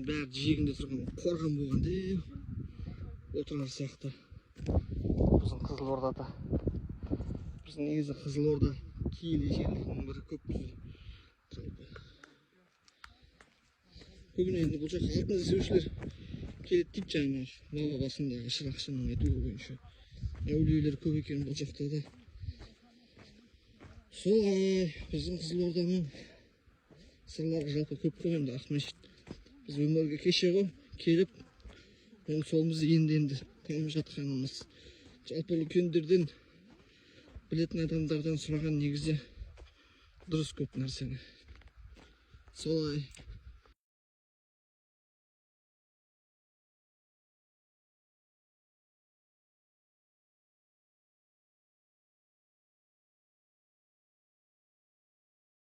Мынаның бәрі жиегінде тұрған қорған болған деп Отырар сияқты біздің Қызылордада. Біздің негізі Қызылорда киелі жерлерінің бірі көп бізде жалпы. Көбіне енді бұл жаққа алтын іздеушілер келеді дейді. Жаңағы баба басындағы шырақшының айтуы бойынша, әулиелер көп екен бұл жақта да. Солай, біздің Қызылорданың сырлары жалпы көп қой енді. Ақмешіт, біз өмірге кеше ғой келіп, оң солымызды енді енді танып жатқанымыз. Жалпы үлкендерден, білетін адамдардан сұраған негізі дұрыс көп нәрсені. Солай.